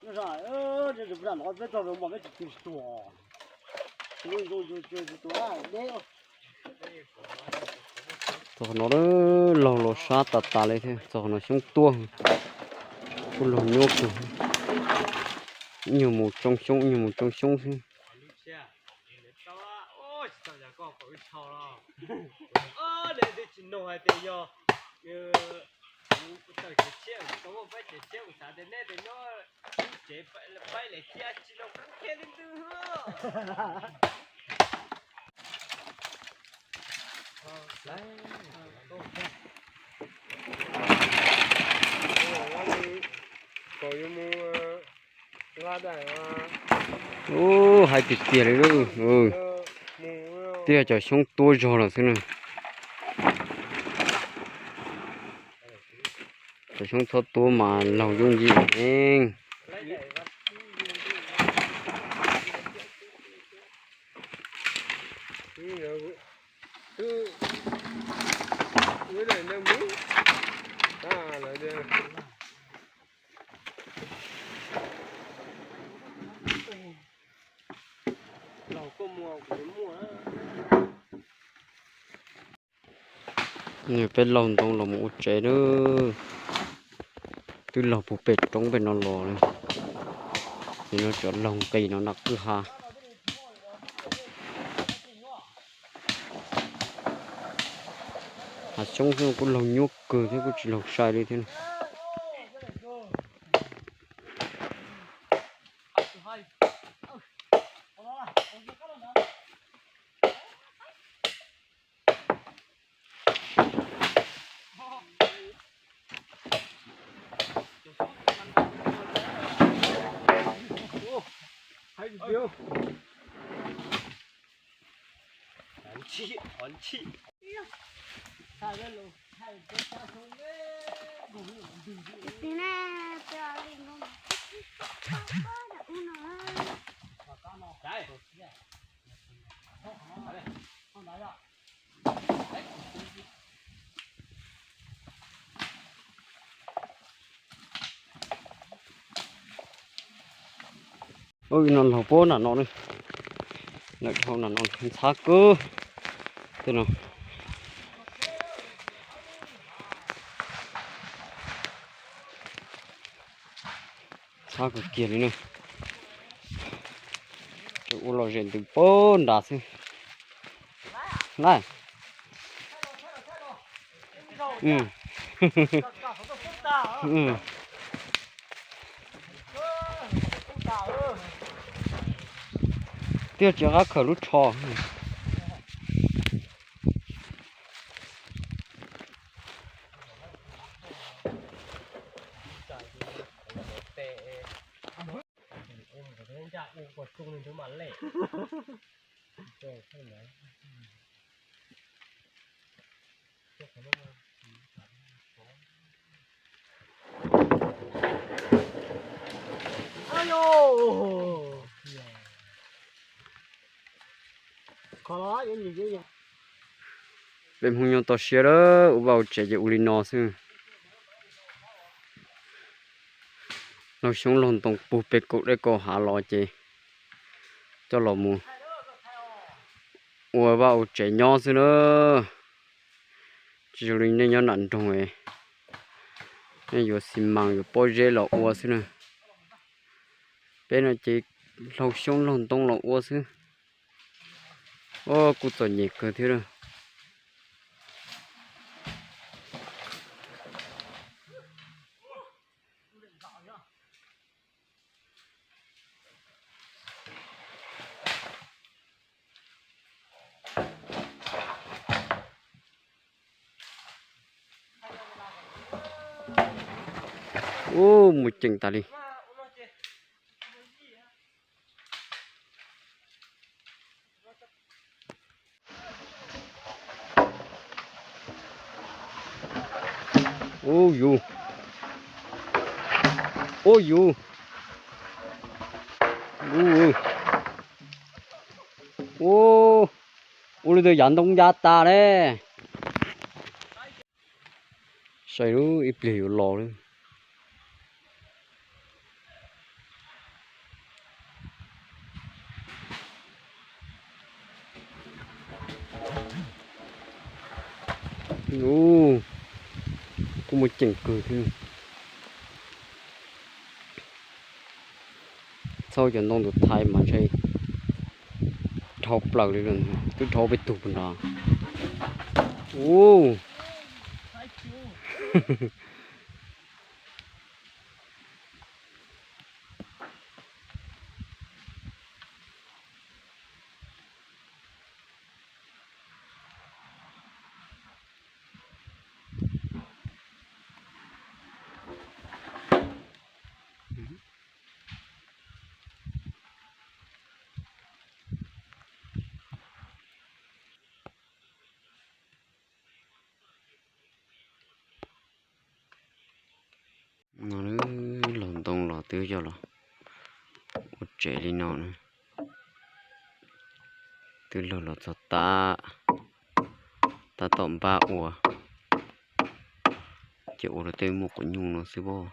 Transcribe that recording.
Txog qhov no, laug los sab tas tas li thiab. Txog qhov no xyoob tuaj, kuj laug nyuaj kawg. Ib nyuag mus tsoo xyoob, ib nyuag mus tsoo xyoob xwb. Ub, hais tiag tiag li lauj. Twb yog cov xyoob tuab zog lawm xwb na. Cov xyoob txhob tuab mas laug yooj yim heev. Peb laug ntoo los mus ua tsev na. Twb laug puag pem roob pem no los li. Ces no cov laug nqis no nram kwj ha. Hav xyoob xwb kuj laug nyuaj kawg thiab, kuj tsis laug sai li thiab. Ub, no laug puag nram no ne. Lawm dhau nram no ntxhab kawg. Tej no ntxhab kawg kiag li na. Ua lom zem ntws puag nrad xwb. Laj. Tiag, tsis nqa khawm lub tsho. Peb Hmoob nyob toj siab lawm, ua vaj ua tsev ces ua li no xwb. Laug xyoob laug ntoo puag pem kaum dej kaum hav los ces coj los mus ua vaj ua tsev nyob xwb na. Tsis zoo li nej nyob nram nroog, nej yuav xi mas yuav pob zeb los ua xwb na. Peb no ces laug xyoob laug ntoo los ua xwb. Kuj txom nyem kawg thiab lawm. Ub, mus ceem tas li. Ub yus, ub yus, ub, ub, ua li tus yav ntoo ya tas ne. Saib lub ib pliag yuav los li. Ub, kuj muaj ceem kawg thiab. Txhob cov ntoo tus thaiv mas ntshe dhau plaws li lawm, twb dhau peb tug puag nrad. Ub. No, laug ntoo los twb yog los ua tsev li no na. Twb laug los txog tab, tab tom npaj ua, ces ua rau tej muaj quav nyuj no xwb pob.